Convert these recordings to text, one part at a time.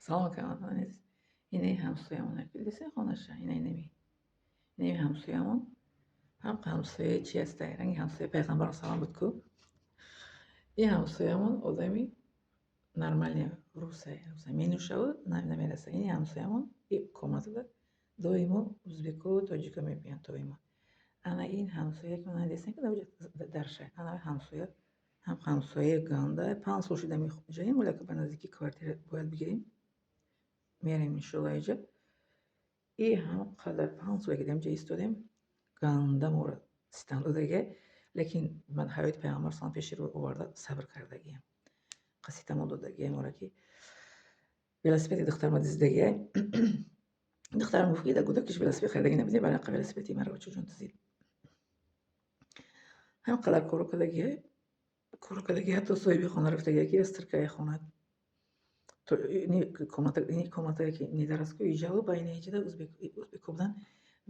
Салом, акамон азиз. Инаи ҳамсоямон, дидесен хонаша, инаи нами. Инаи ҳамсоямон. Ҳам ҳамсояи чи ҳастай? Ранги ҳамсояи пайғамбар салам буд ку. Ин ҳамсоямон одами нормальный русай. Менӯшаву намераса. Ин ҳамсоямон и комнатада доимо узбеку тоҷико мебиёянд доимо. Ана ин ҳамсоя, ки ман дидесен, ки дарша. Ана ҳамсоя ҳам ҳамсояи ганда. 5 сол шуда ҷаем, вале ба наздики квартира бояд бигирем. Мерем, иншолло, иҷа. И ҳам қадар 5 сола ки дар инҷа истодем, ганда моро ситам додагия, лекин ман ҳаёти пайғамбар салам пеши рӯ оварда, сабр кардагиям. Ситамо додагия моро, ки велосипеди духтарма дизидагия. Духтарам гуфт, ки дар кӯдакиш велосипед харидаги набудем, барои ҳаққа велосипеди маро чӯҷон дизид. Ҳам қадар коро кардагия, коро кардагия, ҳатто соҳиби хона рафтагия, ки стиркаи хона комнатае, ки нидар аст ку, иҷаву байни иҷада узбеко буданд,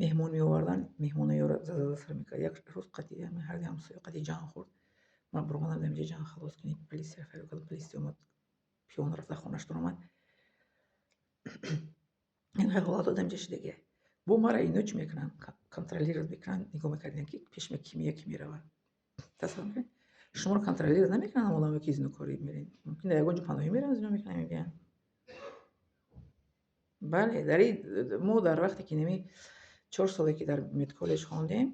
меҳмон меоварданд, меҳмоноёро зада сар мекард. Як рӯз қатъи ҳарди ҳамсоя қатъи ҷанг хӯрд. Ман баромадам дар инҷа ҷанг халос кунем, полисия фарёд кардам, полисия омад, пиёна рафта хонаштон омад. Ин ҳолатҳо дар инҷа шидагия. Бо мара ино чӣ мекунанд? Контролировать мекунанд, нигоҳ мекардем, ки пешма ки мея, ки меравад. Тасаввур мекунед? Шуморо контролировать намекунанд ҳам одамое, ки зинокорӣ мерен. Мумкин дар ягон ҷо паноҳӣ мераванд, зино мекунанд, мебиёянд. Бале, дар мо дар вақте ки неми 4 соле, ки дар медколлеҷ хондем,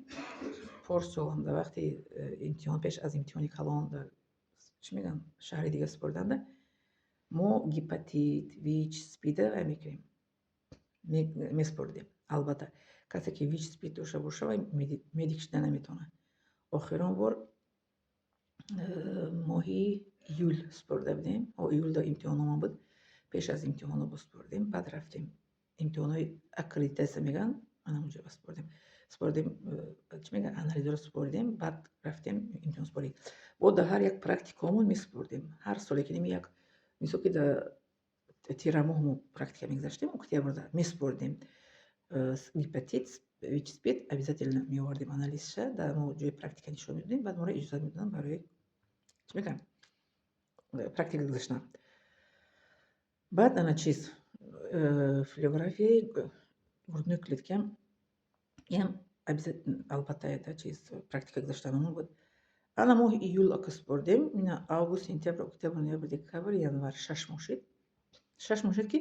порсолам дар вақти имтиҳон, пеш аз имтиҳони калон, дар чӣ мегӯянд, шаҳри дига супориданда, мо гепатит, ВИЧ, СПИДа вай мекунем, месупоридем. Албатта, касе ки ВИЧ, СПИД дошта боша, вай медик шида наметавонад. Охирон бор моҳи июл супорида будем. Июлда имтиҳономон буд. Пеш аз имтиҳоно супоридем, баъд рафтем. Имтиҳонҳои аккредитатсия мегӯянд, ман ҳамонҷо супоридем. Супоридем, чӣ мегӯянд, анализҳоро супоридем, баъд рафтем имтиҳон супоридем. Бо дар ҳар як практикаҳомон месупоридем. Ҳар соле ки як мисол, ки дар тирамоҳ мо практика мегузаштем, октябрда месупоридем гепатит, ВИЧ, СПИД обязательно меовардем анализша, дар мо ҷои практика нишон медодем, баъд моро иҷозат медоданд барои, чӣ мегӯям, практика гузаштан. Баъд ана чиз, флюорографияи грудной клеткиам иам албатта это чиз практика гузаштанамон буд. Ана моҳи июл ака супоридем, ина август, сентябр, октябр, ноябр, декабр, январ, 6 моҳ шид. 6 моҳ шуд, ки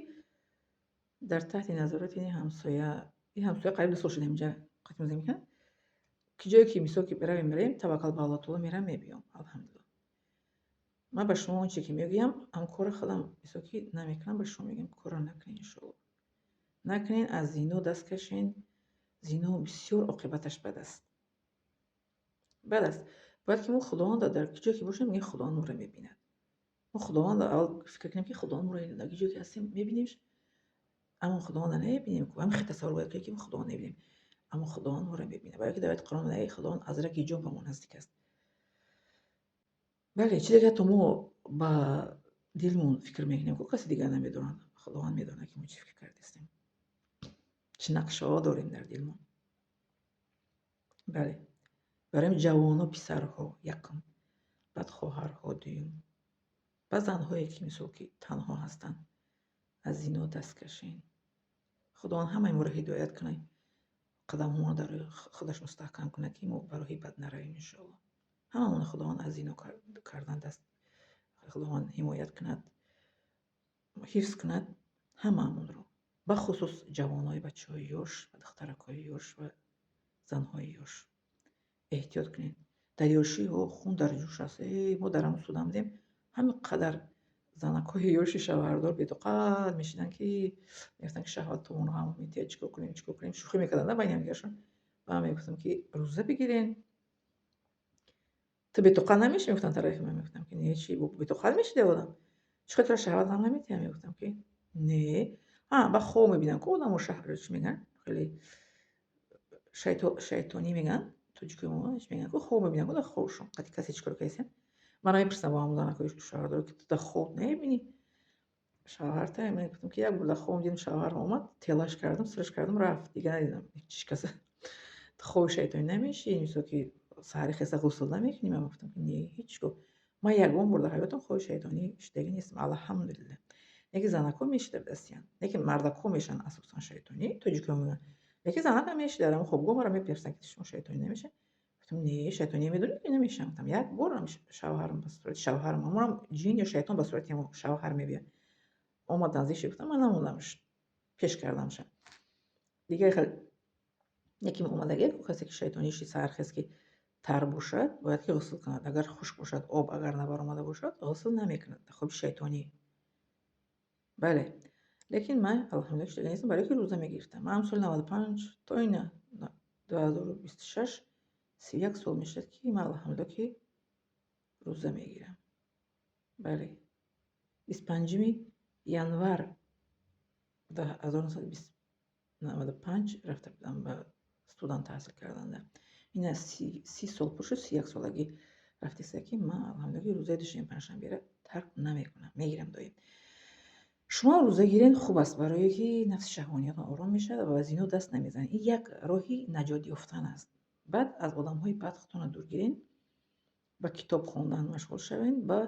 дар таҳти назорати ин ҳамсоя, ин ҳамсоя қариб 2 сол шуда инҷа қатъи зиндагӣ мекунад, ки ҷое ки мисол ки равем, меравем, таваккал ба Аллоҳ таоло, мерам, мебиём, алҳамдулилло. Ман ба шумо он чизе ки мегӯям, ҳам кори худам мисол ки намекунам, ба шумо мегӯям, корро накунед, иншоалло. Накунед, аз зино даст кашед. Зино бисёр оқибаташ бад аст. Бад аст. Бояд ки мо Худованда дар ҷое ки бошем, мегӯем, Худованд моро мебинад. Мо Худованда аввал фикр кунем, ки Худованд моро дар ҷое ки ҳастем, мебинемш, аммо Худованда намебинем. Ҳамин хел тасаввур бояд кунем, ки мо Худованд мебинем. Аммо Худованд моро мебинад. Барои ки дар ояти Қуръон мегӯяд, Худованд аз раги ҷон ба мо наздик аст. Бале, чизе ки ҳатто мо ба дилмон фикр мекунем, ку каси дигар намедонад. Худованд медонад, ки мо чӣ фикр кардастем. Чӣ нақшаҳо дорем дар дилмон. Бале. Барои ҷавоно, писарҳо якум, баъд хоҳарҳо дуюм, баъд занҳое, ки мисол ки танҳо ҳастанд, аз зино даст кашен. Худованд ҳамаи моро ҳидоят кунад, қадамҳоро дар роҳи худаш мустаҳкам кунад, ки мо ба роҳи бад наравем, иншоалло. Ҳамаамонро Худованд аз зино кардан даст Худованд ҳимоят кунад, ҳифз кунад ҳамаамонро, бахусус ҷавонои, бачаҳои ёш ва духтаракҳои ёш ва занҳои ёш. Эҳтиёт кунед. Дар ёшиҳо хун дар ҷӯш аст. Э, мо дар ҳамон судам будем, ҳамин қадар занакҳои ёши шавҳардор бетоқат мешиданд, ки мегуфтанд, ки шаҳват томонро ҳамон метиҳад, чӣ кор кунем, чӣ кор кунем, шӯхӣ мекарданд байни ҳамдигаршон. Ба ман мегуфтам, ки рӯза бигирен. Ту бетоқат намешӣ, мегуфтанд тарафи ман, мегуфтам, ки не, чӣ бетоқат мешида одам? Чӣ қадр туро шаҳват ғам наметиҳад? Мегуфтам, ки не. А, ба хоб мебинам, ку одамо чӣ мегӯянд? Хеле шайтонӣ мегӯянд, тоҷикои мо чӣ мегӯянд, ку хоб мебинанд, ку дар хобшон қати касе чӣ кор кардастем. Ман мепурсам бо ҳамон занакҳои шавҳардоро, ки ту дар хоб намебинӣ? Шавҳарта? Мегуфтам, ки як бор дар хобам дидам, шавҳарам омад, телаш кардам, сираш кардам, рафт. Дигар надидам ҳеҷ каса. Ту хоби шайтонӣ намешӣ? Мисол ки саҳари хеста ғусл намекунӣ? Ман гуфтам, ки не, ҳеҷ гоҳ. Ман ягон бор дар ҳаётам хоби шайтонӣ шидагӣ нестам, алҳамдулилла. Лекин занакҳо мешида дастиянд, лекин мардакҳо мешаванд асосан шайтонӣ, тоҷикҳо мегӯянд. Лекин занакам мешида, дар хобгоҳ маро мепурсанд, ки шумо шайтонӣ намешавед? Гуфтам: «Не, шайтонӣ медонед, ки намешавам». Гуфтам: як бор шавҳарам ба сурати шавҳарам, ҳамонам ҷин ё шайтон ба сурати ҳамон шавҳар мебиёд, омад наздик, гуфтам, ман намондамш, пеш кардамша. Дигар хел яке омадагӣ, касе ки шайтонӣ шид, саҳархез ки тар бошад, бояд ки ғусл кунад. Агар хушк бошад, об агар набаромада бошад, ғусл намекунад дар хоби шайтонӣ. Бале, лекин ман, алҳамдулилла, шида нестам, барое ки рӯза мегирифтам. Ман соли 95 то ина 2026, 31 сол мешавад, ки ман, алҳамдулилла, ки рӯза мегирам. Бале, 25-уми январ 1995 рафта будам ба студан таҳсил карданда. Ина 30 сол пур шуд, 31 солагӣ рафтеста, ки ман, алҳамдулилла, рӯзаи душанбе, панҷшанберо тарк намекунам, мегирам доим. Шумо рӯза гирен, хуб аст, барое ки нафси шаҳвониятон ором мешавад ва ба зино даст намезанед. Ин як роҳи наҷот ёфтан аст. Баъд аз одамҳои бад худтонро дур гирен, ба китоб хондан машғул шавед, ба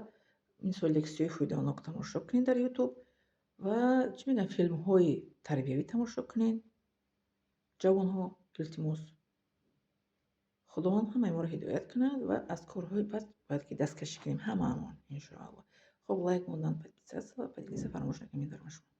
мисол лексияҳои фоиданок тамошо кунед дар Ютуб ва, чӣ мегӯям, филмҳои тарбиявӣ тамошо кунед. Ҷавонҳо, илтимос, Худованд ҳамаи моро ҳидоят кунад ва аз корҳои бад бояд ки дасткашӣ кунем ҳамаамон, иншоалло. Хоб, лайк мондан, подписаться ва поделиться фаромӯш накунед. Дорам шумо.